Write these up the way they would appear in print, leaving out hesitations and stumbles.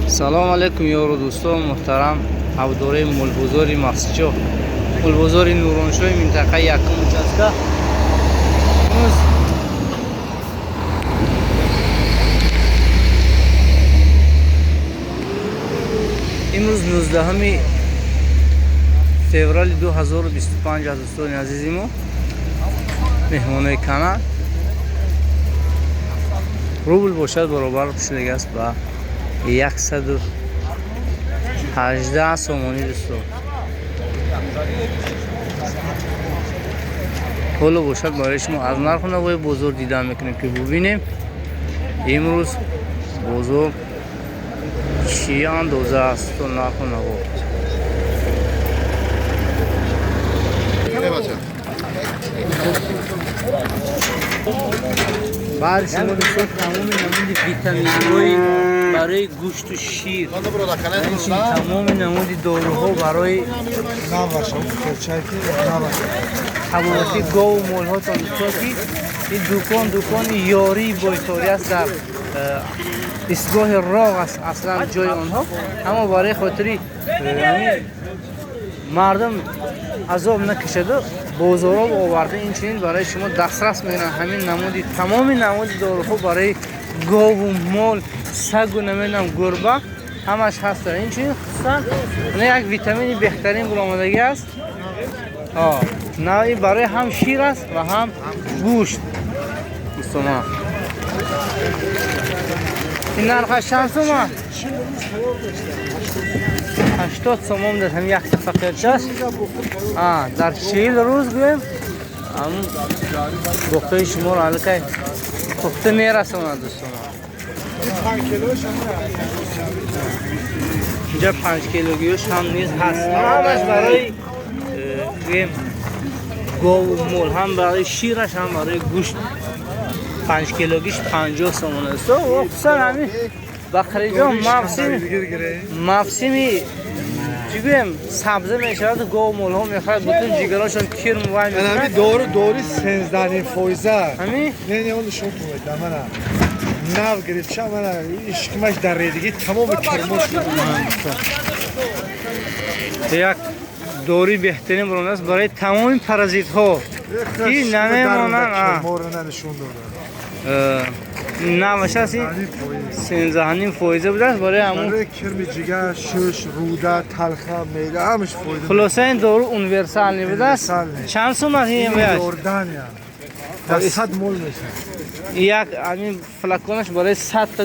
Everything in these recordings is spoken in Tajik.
Салом алейкум, ёру дӯстон муҳтарам, ҳавдораи молбозори Мастчоҳ, молбозори Нуроншоҳи минтақаи якум участка. Имрӯз 19 феврали 2025 аз дӯстони азизи мо, меҳмонои канал. Рубл бошад, баробар шудагӣ аст ба 118 сомонӣ. Дӯстон, ҳоло бошад, барои шумо аз нарху навои бозор дида мекунем, ки бубинем, имрӯз бозор чӣ андоза аст то нарху наво. Баъди шумо, дӯстон, тамоми намуди витаминҳои барои гӯшту шир, инчунин тамоми намуди доруҳо барои табобати гову молҳотон. Дӯстон, ки ин дукон дукони ёрии бойторӣ аст, дар истгоҳи роғ аст аслан ҷои онҳо, аммо барои хотири мардум азоб накашаду бозорҳо оварда, инчунин барои шумо дастрас мекунанд. Ҳамин намуди, тамоми намуди доруҳо барои гову мол, сагу, намедонам, гурба, ҳамаш ҳаст. Инчунин хусусан як витамини беҳтарин буромадагӣ аст, навъи барои ҳам шир аст ва ҳам гӯшт. Дӯстона, ин нархаш чанд сомон? 80 сомон дар ҳамин якта фақирчаш. Дар 40 рӯз, гӯем, ҳамун буққаи шуморо аллакай пухта мерасонад. Дӯстона, инҷа 5 килогиёш ҳам низ ҳаст. Ҳамаш барои, гӯем, гову мол, ҳам барои шираш, ҳам барои гӯшт. 5 килогиш 50 сомон аст. Хусусан ҳамин бақриҷон мавсими, чӣ гӯем, сабза мешавад, гову молҳо мехоҳад, бутун ҷигарошон кирм вай мекунад. Дору, дори 13,5 фоиза. Ҳамин. Не, не, он шумо мета мана нав гирифтша, мана ишкимаш дар редигӣ, тамоми кирмош. Як дори беҳтарин буромадааст барои тамоми паразитҳо, ки намемонанд. Нишон додад. Наваш аст, 13,5 фоиза будааст барои ҳамун. Барои кирми ҷигар, шуш, руда, талха, меъда, ҳамаш фоида. Хулоса, ин дору универсальный будааст. Чанд сум аст ин? Иордания, дар 100 мол мешавад. Як ҳамин флаконаш барои 100 та,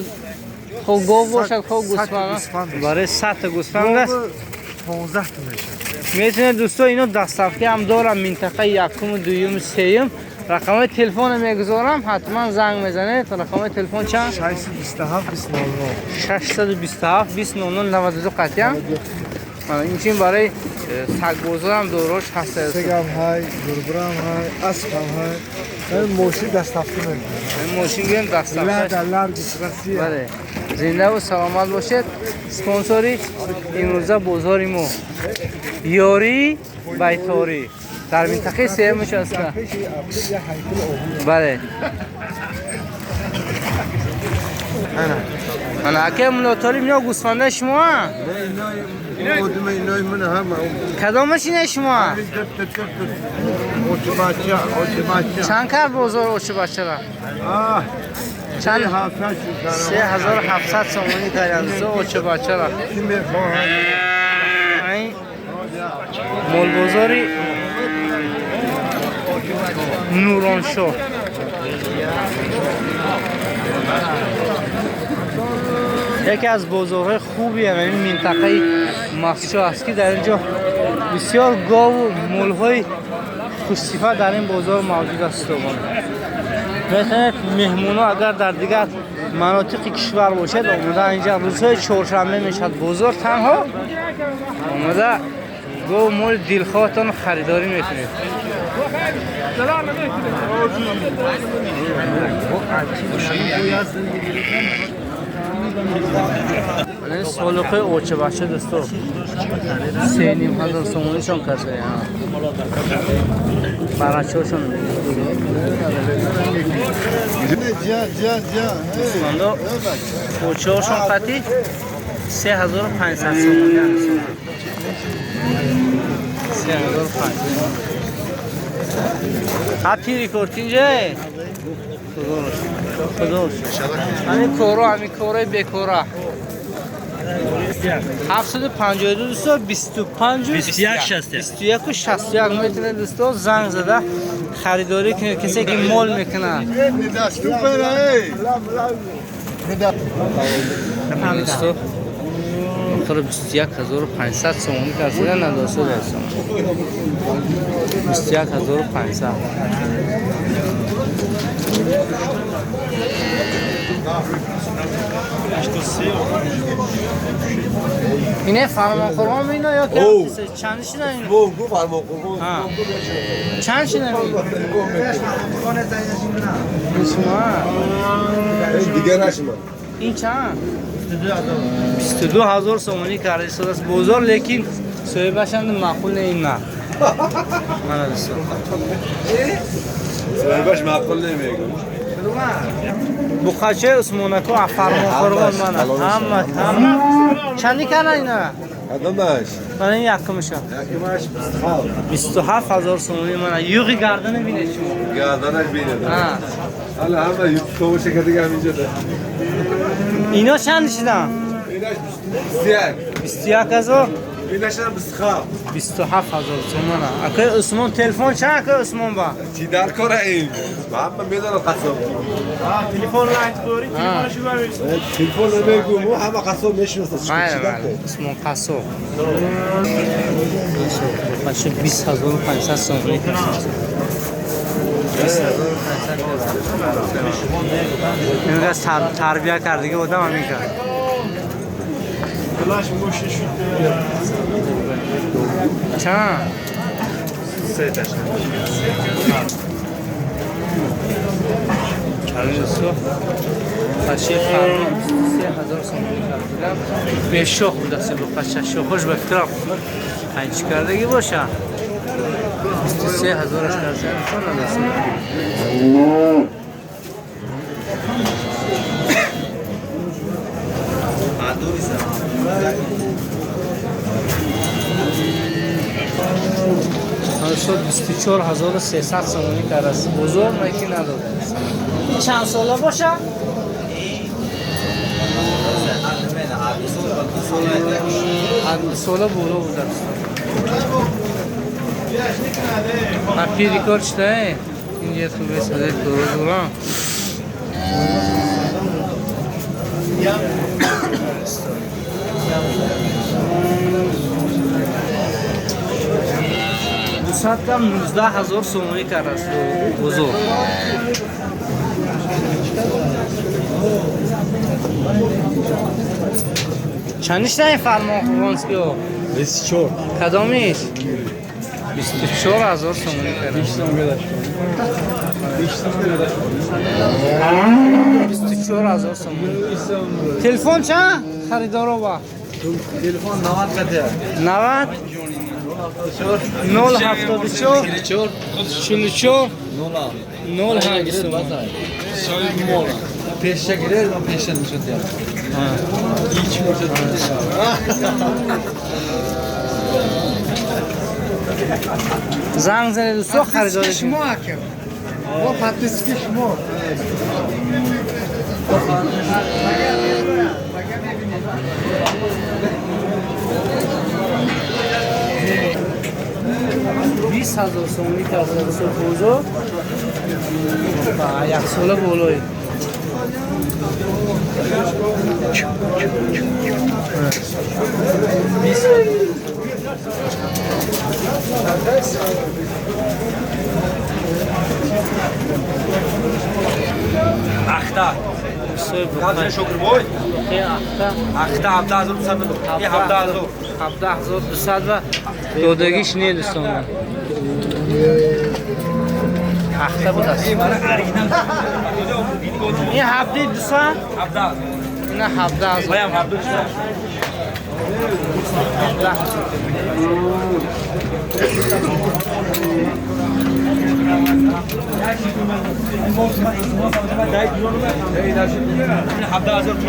хо гов бошад, хо гӯсфанд, барои 100 та гӯсфанд аст. 15 та мешавад. Метавонед, дӯсто, ино доставка ҳам дорам, минтақаи якуму, дуюму, сеюм. Рақамҳои телефонро мегузорам, ҳатман занг мезанед. Рақамҳои телефон чанд? 627 20 627 20 00 92 қатъиян. Инчунин барои сагбозорам дорош ҳаст. Сегам ҳай, гурбурам ҳай, аспам ҳай. Мошин доставка мекунад. Мошин, гӯем, доставка. Лада Ларгус, Россия. Бале, зиндаву саломат бошед. Спонсори имрӯза бозори мо ёрии байторӣ дар минтақаи сеюм участка. Бале, ана акай Муллотолиб, ино гӯсфандаи шумоа? Кадомаш инаи шумоа? Чанд кард бозор очибачара? Чанд? 3700 сомонӣ карданд очибачара. Молбозори Нуроншоҳ яке аз бозорҳои хуби ҳамин минтақаи Мастчоҳ аст, ки дар ин ҷо бисёр гову молҳои хушсифат дар ин бозор мавҷуд аст. Дӯстон, метавонед, меҳмонҳо, агар дар дигар манотиқи кишвар бошед, омода инҷа рӯзҳои чоршанбе мешавад бозор, танҳо омода гову моли дилхоҳатон харидорӣ мекунед. Солиқаи очабача, дӯсто, 3500 сомонишон каса барачошон. Гӯсфандо очаҳошон қатӣ. 3500 сомонӣ. 3500. Ҳапири кортинҷа? Худо ҳамин коро, ҳамин кораи бекора. 752 дӯсто 25 21 61 метавонед дӯсто занг зада харидорӣ кунед, касе ки мол мекунад. Дӯсто охир 21500 сомонӣ касида надоста дӯсто. 21500. اینه فرمان قربان اینا یا که چند شدن این؟ گو فرمان قربان. چند شدن این؟ دیگه نشما. این چند؟ 22000 سومانی کرده شده است بازار، لیکن صاحبش هم معقول این نه. من دوستان. صاحبش معقول نمیگه. Буқачаи Усмонако фармонқурбон мана ҳама ҳама чанди кана ина? Кадомаш? Мана ин якумаша. Якумаш 27. 27000 сомонӣ мана юғи гардана бинед шумо. Гарданаш бинед. Ҳала ҳама юғ ка дига ҳаминҷо да. Ино чанд шидан? Инаш 21. 21000? Инаш ҳам 27. 27000 сомона. Акай Усмон телефон чанд акай Усмон ба? Чӣ дар кора ин? Ҳама медонад қассоб. Телефон лайт қӯри, телефонашо бавис. Телефон намегӯм, ҳама қассоб мешиносад. Чӣ дар кор? Усмон қассоб. Бача 20500 сомонӣ. 20500. Инга тарбия кардиги одам ҳамин кард. Чанд? Паши фармон 23000 сомонӣ кардам. Бешох будааст бу паша шохош ба фикрам панҷ кардагӣ боша. 23000 кардам. Шуд 24300 сомонӣ кардааст. Бозор маки надодааст. Чанд сола боша? Сола боло будааст. Ҳапи рекорд шудае? Инҷа хубе садаи кора дорам. Дусадам 19000 сомонӣ кардааст бозор. Чанд шуда ин фармон қурбонскиҳо? 24. Кадомиш? 24000 сомонӣ кардааст. 24000 сомонӣ. Телефон чанд харидоро ба? Телефон 90 қадр. 90 074 44 08 сомон. Пеша гиред, ман пеша нишон диҳам. Занг занед дӯсто харидорӣ шумо акам. Мо подписки шумо. Бист ҳазор сомонӣ карда дӯсто бозор. Як сола болои. Ахта. Шукрбой. Ахта. Ахта 17200. 17000. 17200 ва додагиш не дӯстон. Ахта будааст. Ин 7200? 17000. Ина 17000. Баям 7200. 17000.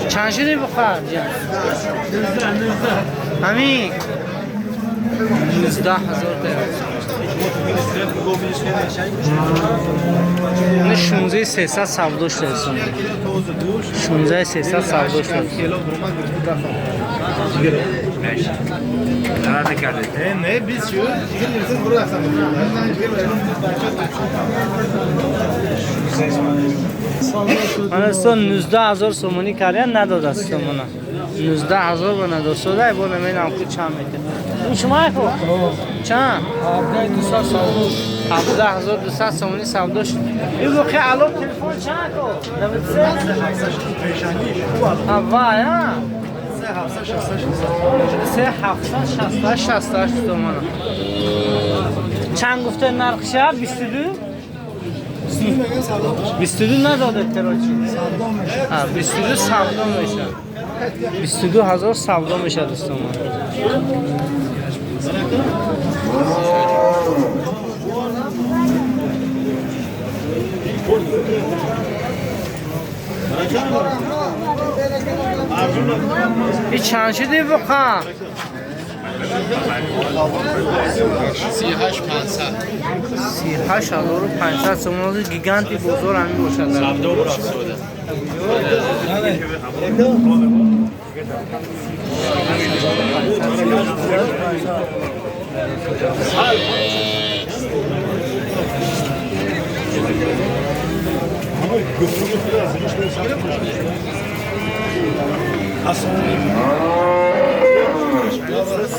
چند شده بخواه؟ همین 19,000 تومان. 16,300 савдо шуда. 16,300 савдо шуда. Не, 20 шуд. Мана сон 19,000 сомонӣ кардян надодаст сомона. 19,000 ба надод. Содай бо намедонам ку чанд метавад. Ин шумо ку? Чанд? 17,200 савдо. 17,200 сомонӣ савдо шуд. Ин воқеа алло телефон чанд ку? 93? Вай, а? 3 7 68 сомона. Чанд гуфта нархша? 22? 22 надода короче. 22 савдо мешавад. 22,000 савдо мешавад дӯстон. این چند شده بخواه؟ 38,500. 38,500 сомон. Гиганти бозор ҳамин бошад. Савдо бурав сода.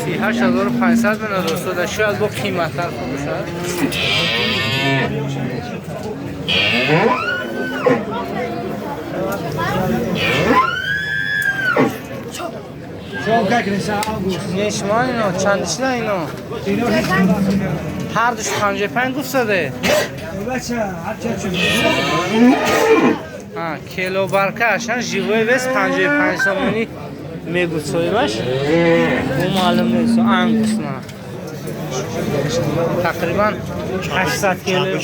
Си 8500 به نداشته شاید با قیمت‌تر باشد. نه شما اینو چند شده اینو؟ هر دوش 55 گفت زده. کیلو برکش живой вес 55 сомонӣ мегӯд соҳибаш. Ӯ маълум нест, ангус на. Тақрибан 800 кило. 55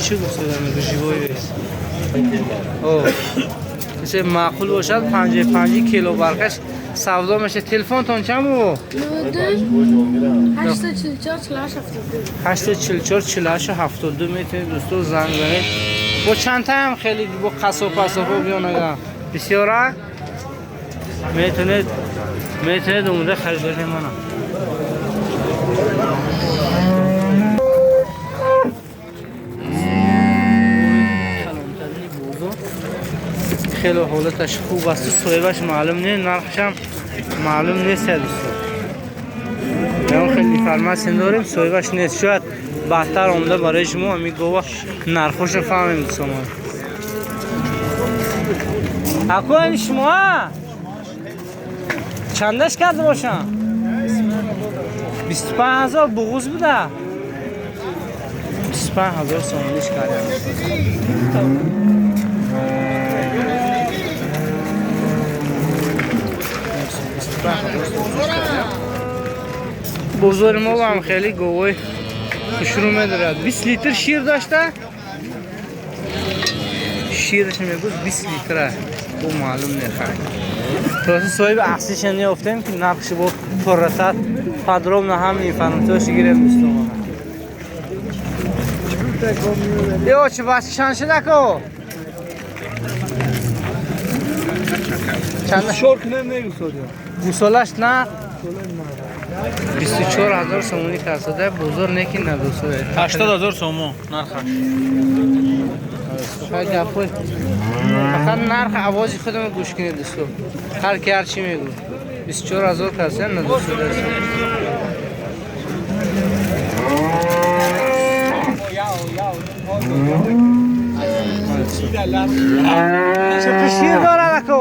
чӣ гуфт мегӯ живой вес. О, касе маъқул бошад 55 кило баркаш савдо мешавад. Телефонтон чанд бу? 92 844 48 844 48 72 метавонед дӯсто занг занед. Бо чанд таам хеле бо қасоб пасобо биён ага. Бисёра метавонед омода харидорӣ мана. Хеле ҳолаташ хуб аст, соҳибаш маълум нест, нархашам маълум нест дӯсто. Мо хеле информатсия дорем, соҳибаш нест. Шояд баъдтар омада барои шумо ҳамин гова нархошро фаҳмем дӯстон. Ако ин шумо чандаш карда бошам? 25,000 буғуз буда. 25,000 сомониш кардам. Бозори мо ҳам хеле говои хушрӯ медорад. 20 литр шир дошта. Шираш мегӯд 20 литр. Ӯ маълум нехай. Просто соҳиби аслиша неёфтем ки нархши бо пурратар подробно ҳам информатсияшо гирем дӯстон. Ё чӣ бас чанд шуда ко? Чанд шор кунем мегӯсодем. Гусолаш на 24,000 сомонӣ касода бозор неки надосода. 80,000 сомон нархаш. Гапой фақат нарх овози худам гӯш кунед дӯсто. Ҳар ки ҳар чӣ мегӯ. 24,000 касода надосода. Чӣ шир дорад ако?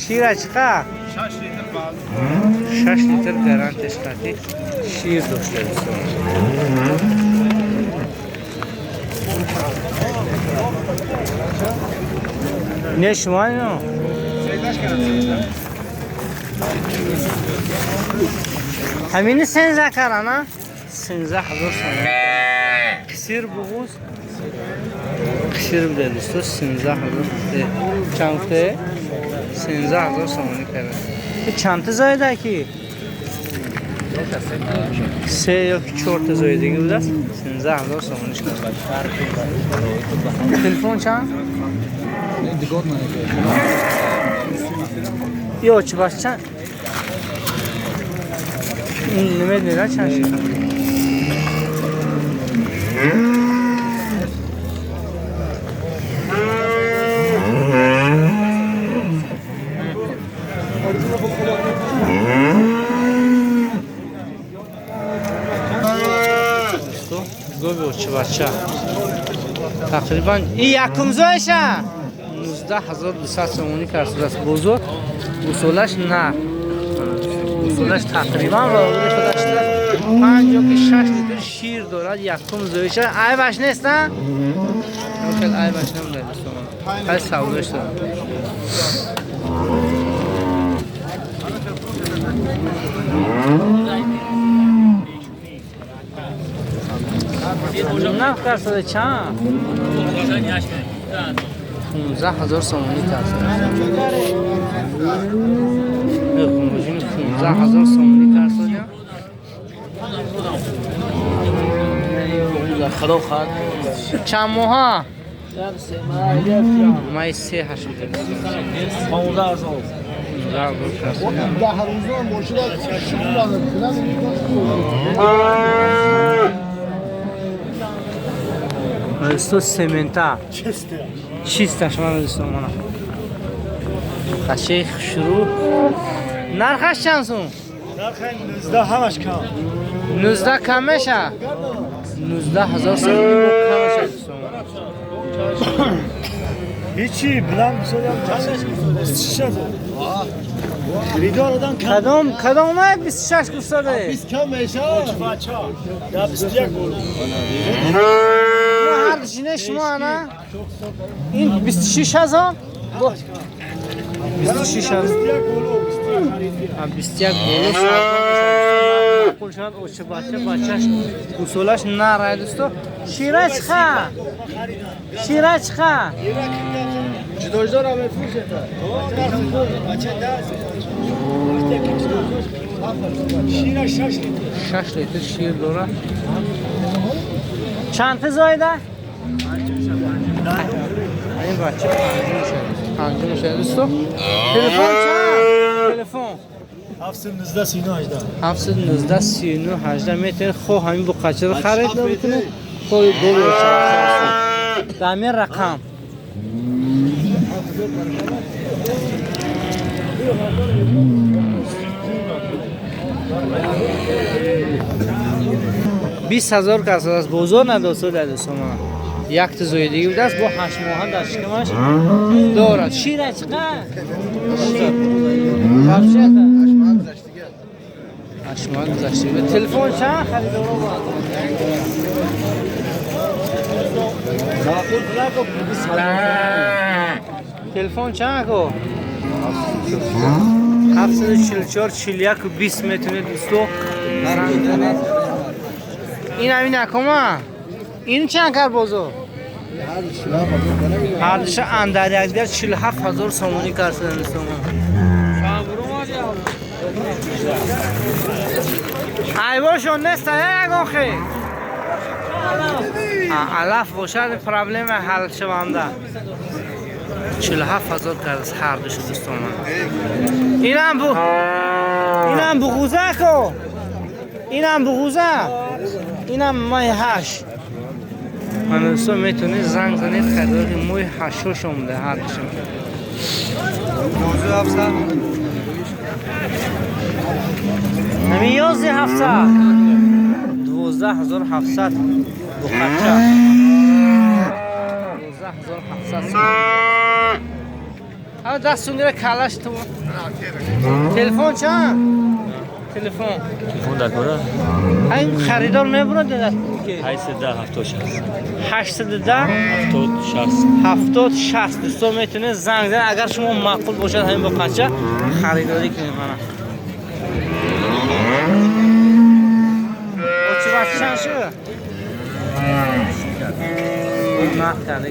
Шира чиқа? 6 литр баъд. 6 литр гарантиш қатӣ шир дошта дӯстон. Не шумо ино? Ҳамини 13 карана? 13 000 сомонӣ. Қисир буғуз. Қисир буде дӯсто 13 000. Чанд гуфте? 13 000 сомонӣ карда. Чандта зоида ки? Се ё чорта зоидагӣ будааст. 13 000 сомониш карда. Телефон чанд? Ё чӣ баш чанд? Намедонед чанд шуд? Гови очибача. Тақрибан и якумзоиша 19 200 сомонӣ кард бозор. Гусолаш на. Гусолаш тақрибан ва худаш 5 ё ки 6 литр шир дорад якум зоиша. Айбаш нест, на? Хеле айбаш намедонад дӯстон. Хеле савдош дорад. Нарх кард чанд? 15 000 сомонӣ кард. 15 000 сомонӣ кард. Чанд моҳа? Май се ҳашт. 15 000. Дӯсто семента. Чисташ ман дӯстон мана. Қаши шурӯъ. Нархаш чанд сум? Нархи 19 ҳамаш кам. 19 кам меша? 19 000 сомонӣ бо кам меша дӯстон. Ҳичи билан бисёрам 26 000. Харидор одам кам. Кадом кадом май 26 гуфтаде? 20 кам меша? Бача. Я 21 боло. Ҳар жине шумо ана? Ин 26 000? 26 000. 21 боло савдо мешавад. Маъқул шавад очи бача бачаш гусолаш нарай дӯсто. Шира чиқа? Шира чиқа? Ҷудоҷдор ҳам мефурӯшед. Бача даст. Шира 6 литр. 6 литр шир дорад. Чанд та зоида? Ин бача панҷум шуд. Панҷум шуд дӯсто. Телефон чанд? Телефон 719 39 18. 719 39 18 метр хо ҳамин буқачаро харид мекунед. Хо гови дар ин рақам. 20 000 кас аст бозор надост дӯстон. Якта зоидагӣ будааст бо 8 моҳа дар шикамаш дорад. Шира чиқа? Шир. Вообще-то 8 моҳ гузаштагӣ. Телефон чанд харидоро бояд? Телефон чанд ко? 744 41 20 метавонед дӯсто занг занед. Ин ҳамин акома? Ин чанд кард бозор? Ҳардуша андар якдигар 47 000 сомонӣ кард дӯстон. Айбошон нест ягон хел. Алаф бошад проблема ҳалшаванда. 47 000 кард ҳардуша дӯстон. Инам бу инам буғуза ко. Инам буғуза. Инам моҳи 8. Ман дӯстон метавонед занг занед харидори моҳи 8 омада ҳардуша. Ҳамин 11 700. 12 700 буқача. 12 700. Ҳа дастун гира калаш ту. Телефон чанд? Телефон. Телефон дар кора? Ин харидор мебурад ки 810 70 60. 810 70 60. 70 60. Дӯстон, метавонед занг занед, агар шумо маъқул бошад, ҳамин боқача харидорӣ кунед. Мана. Очи бача чанд шуд? Нарх карда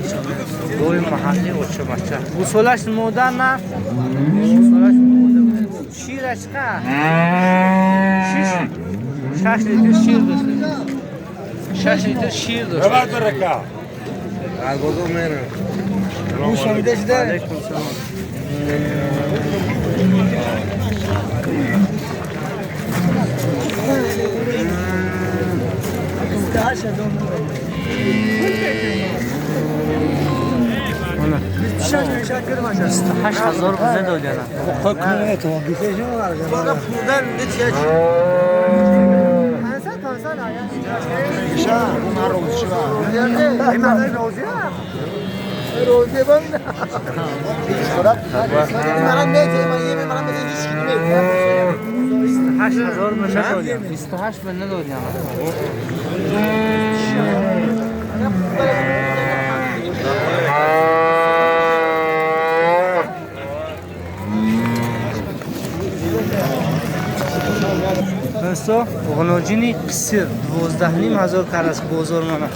гови маҳалли очи бача. Гусолаш мода на? Гусолаш мода. Шираш чӣ? 6 литр шир дошт. 6 литр шир дошт. Алейкум салом. 28 000 биза додана. 8 000 ба надодям. 28 ба надодям. Дӯсто, ғуноҷини қисир 12 500 карас бозор мана.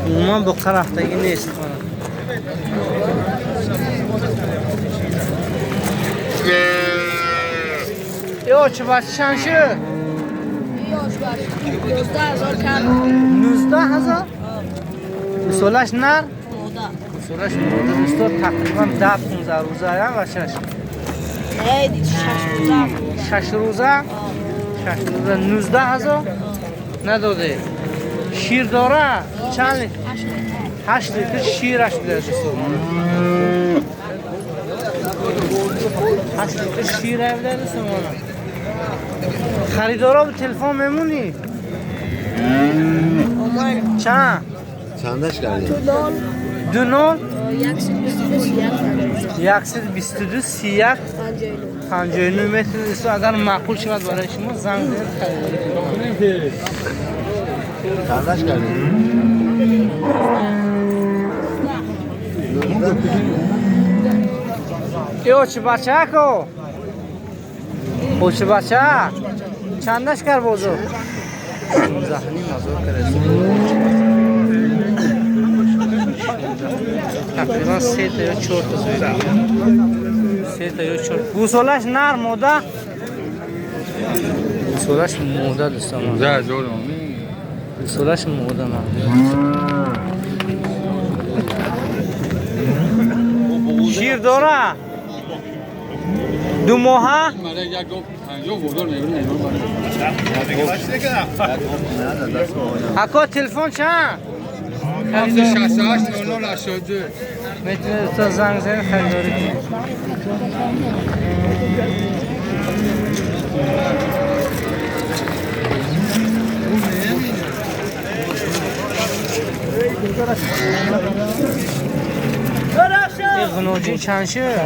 Умуман боқа рафтагӣ нест мана. Ё чӣ бача чанд шуд? 19 000 кард. 19 000? Гусолаш нар? Гусолаш мода дӯсто, тақрибан 10-15 рӯза ям бачаш. Не, 6 рӯза. 6 рӯза? 6 рӯза 19 000 надоде. Шир дора? Чанд литр? 8 литр шираш буда дӯсто. 8 литр шир буда дӯсто. Харидора бо телефон мемонӣ? Чанд? Чандаш кардем? 2 0 122 122 31 59 метр. Дӯсто, агар маъқул шавад барои шумо, занг занед, харидорӣ кунед. Чандаш кардем? Э очи бачако? Очи бача? Чандаш кар бозор? 16 500 кард. Тақрибан се та ё чор та зоида. Се та ё чор. Гусолаш нар мода? Гусолаш мода дӯстон. Гусолаш мода ман. Шир дора? 2 моҳа? Ако телефон чанд? 68 00 82. Метавонед дӯстон занг занед, харидорӣ кунед. Ин ғуноҷин чанд шуд?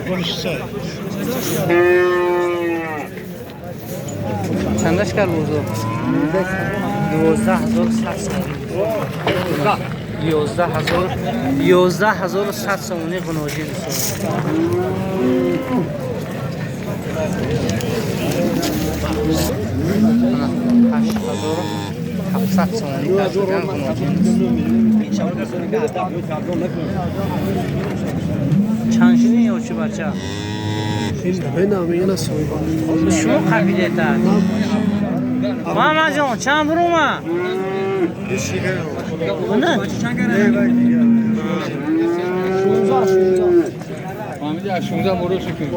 Чандаш кар бозор? 12 100 сомонӣ. 11 000, 11 100 сомонӣ ғуноҷин дӯстон. 8700 сомонӣ кардан ғуноҷин. Чанд шуд ин очи бача? Шумо қабилета. Мамаҷон, чанд бурума? Не? فهمیدی از 16 مرور شکن.